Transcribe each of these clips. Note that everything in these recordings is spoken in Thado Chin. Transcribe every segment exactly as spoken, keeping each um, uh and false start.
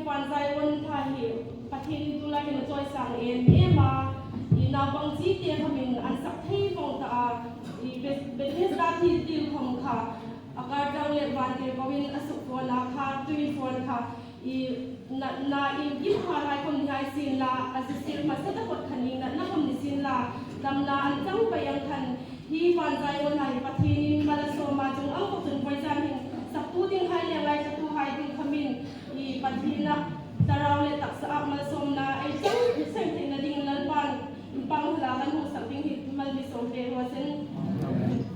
Vanzai on pha hi Pathen in tulai hin achoisang em em a, i naopang chite khamin ansak thei mong ta a, i Beth-, Bethesda thi dil khom kha, akarjang le vante kou in asuk pon a kha, tui pon kha, i natna in gim pha lai khom ni hai sin la, ajisil masa ta kot kha ni natna khom ni sin la, damna anchang pai ang khan, hi vanzai on hai Pathen in malsom a chung ang ko chun poisan hin, saktu ding hai le ngai katu hai ding khamin, i Pathen a, thlarau le taksa a malsomna, ei chang seng theina ding Lalpan, pang hula kan hung sak ding hi mal mi som pe ho sen. Amen. Amen.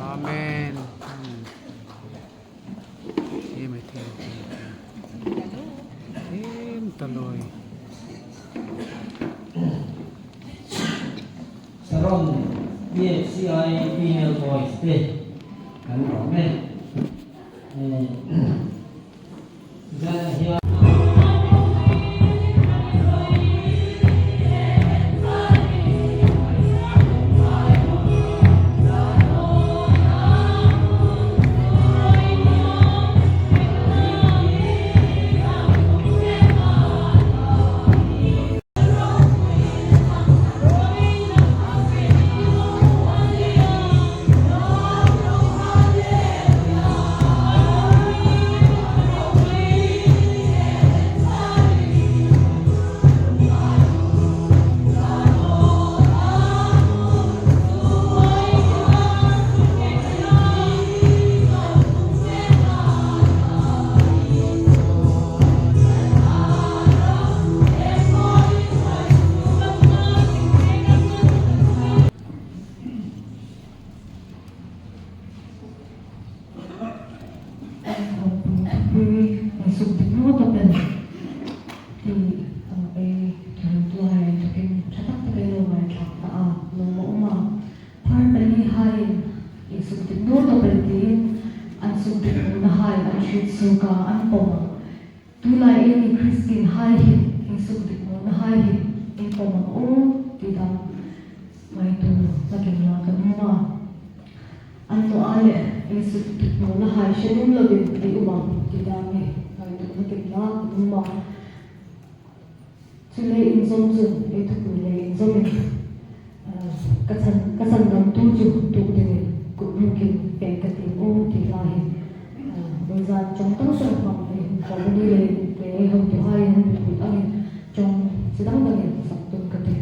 Amen. Amen. Amen. Taloi. Saron, E F C I female voice te. Kan ro me. Eh, jan hia. Hai hi, insung dikmo na hai hi, ei pom ang u, ti dan ngaito na kimla ka um a. An no a le, insung dikmo na hai, shenum lo din, ei um ang, ti dan ngaito na kimla ka um a. Chule injom chun, ei thupi le injom in, ah, ka chan, ka chan gam tu chu, tu dingin, kut nukin, pe ka ti u, ti lai. Ah, ei jan chom tang sang pang, ei hung ko ni le, le, ei hung tu hai, hung tu ang in, chom, sidang dang in, sak tun ka ti.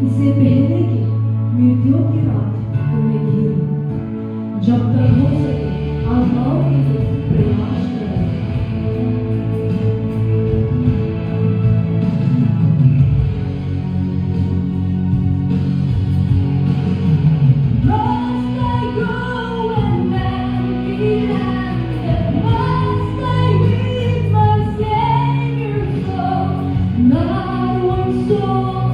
इसे पहले कि मृत्यु की रात तुम्हें घेरे, जब तक हो सके आत्माओं के लिए प्रयास करो। Must I go and empty handed? Must I meet my Savior so? Not one soul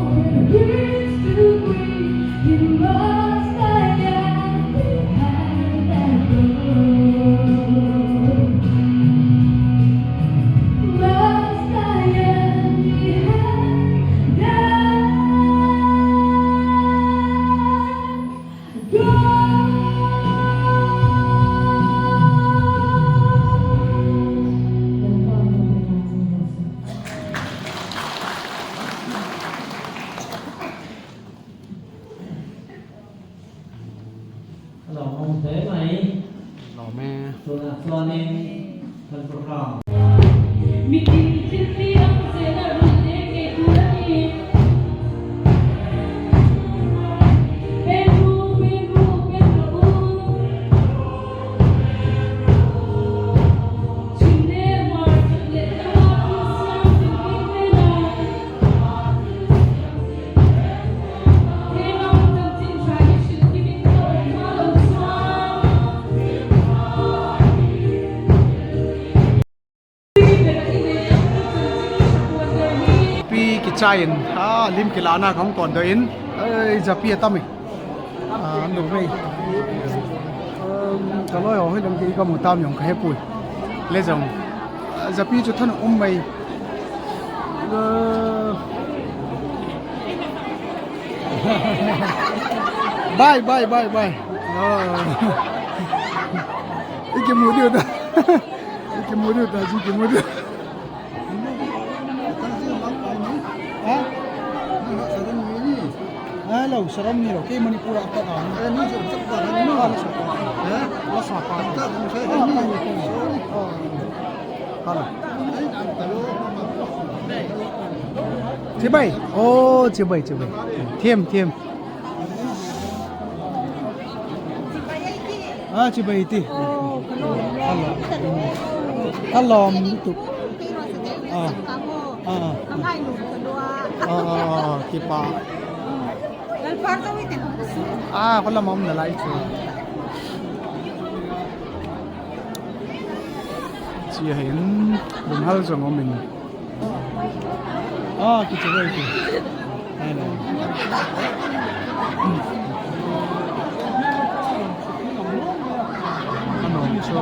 will reach to greet him. Must I empty handed go? Must I empty handed go? Hello, home, hello, man. Tuna chuan in kan program. Meeting thil pi ang se na run te ke tu la ni. Kain, a, lim kilahna kahung kon doh in, ei, japi atam e. A, an lo vei. Um, ka loi ho hi lam kei kamu tam jong kahepoi. Le jong, a, japi chu than um mai. Uh, bye, bye, bye, bye. Uh, ikimu diu ta. Ikimu diu ta, ikimu diu. Ha? Hello, saram ni lo. Kei Manipur a pat a. Eh, ni sa pa ni. Ah, la sa pa. Eh? La sa pa. Ta kung sa ni. Hello. Chibai. Oh, chibai, chibai. Thiam, thiam. Ah, chibai ti. Hello. Hello, YouTube. Ah. Ah. Ah, ah, ah, kipa. Ah, pala mom na lai chu. Chia hin, lunghal jong um in. Ah, kichi roi ki. Hello. Ano, so,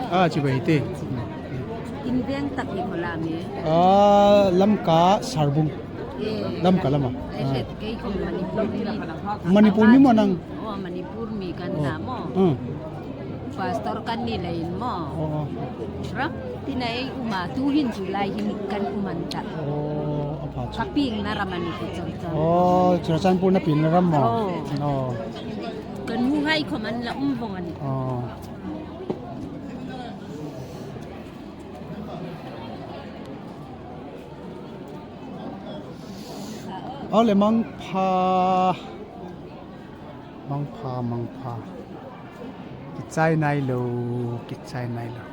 Ah, chibai te. In veng tak hi kolam e. Ah, Lamka Sarbung. Eh, Lamka lama. Eh, ah. Kei kong Manipur mi. Manipur mi mo nang? Oh, Manipur mi kan na mo. Hmm. Pastor kan ni lain mo. Oh, oh. Ram tina ei uma tu hin July hin kan uman ta. Oh, apa chu. Kaping na ram ani ko chang chang. Oh, Churachandpur na ping na ram mo. Oh. Oh. Kan mu hai ko man la um vong ani. Oh. Ole mangpha. Mangpha, mangpha. Kichai nailou, kichai nailou.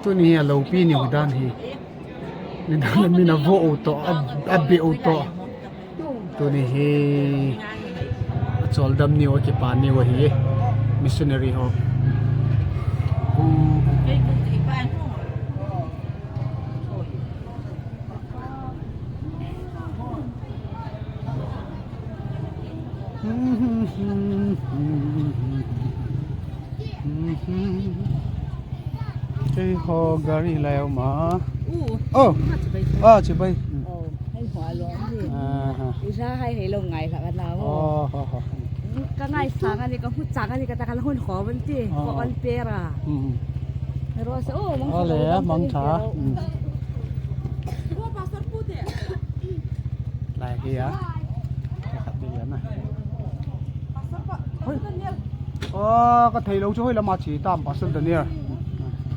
Tuni hi aloupi niu dan hi. Nidang le min avo u to, a, abe u to. Tuni hi acholdam niu, akipa niu ahi. Missionary ho. Keiho gari lai uma. U. Oh. Ah, chibai. Ah, chibai. Oh, hai hua lo ni. Aha. Isa hai hei lo ngai la ka na mo. Oh, ho, ho. Ka ngai sa ka ni, ka hu cha ka ni, ka ta ka la hun kho ban ti. Oh. Ko on pera. Hmm. Ro sa, oh, mang sa. Ale, mang sa. Hmm. Lai hi a. Ka khat di yan a. Hoi. Oh, ka thei lou chu hoi lama chi tam, Pastor Daniel.